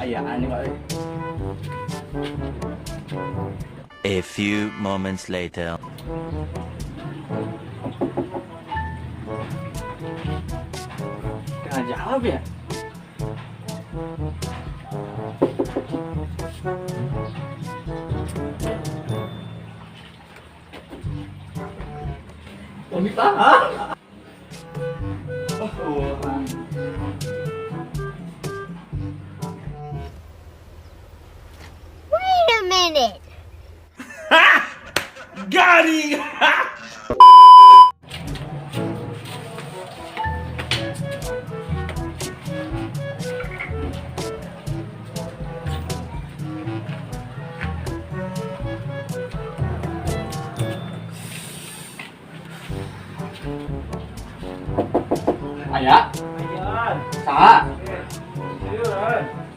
Ayaan nih, Pak. A few moments later. Nggak jawab ya? Umi tahan. Oh, Wait a minute. Got him! Aya. Saha?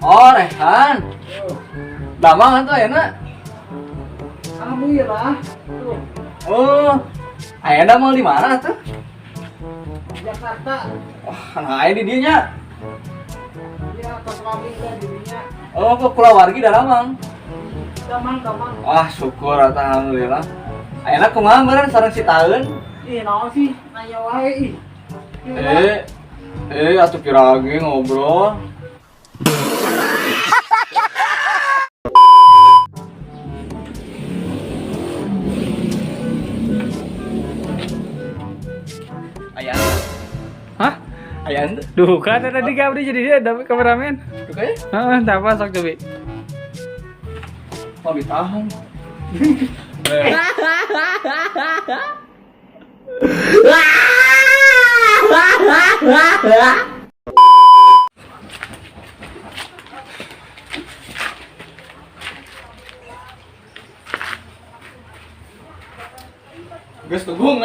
Oh, Rehan. Damang tuh ayeuna. Alhamdulillah. Tuh, Oh. Ayeuna mau di mana tuh? Jakarta. Wah, nah aya di dieu nya. Ya, tos rame lah dirinya. Oh, kok kulawargi daramang. Damang, damang. Wah, syukur alhamdulillah. Ayeuna kumaha meureun sareng si Taeun? Ih, naon sih? Nanya wae ih. Eh, atuh kirage ngobrol. Aya. Hah? Aya henteu? Duh, kan tadi abdi jadi dia ada kameramen. Duka ya? Heeh, tak apa sok cobi. Mau ditahan. Geus tugung.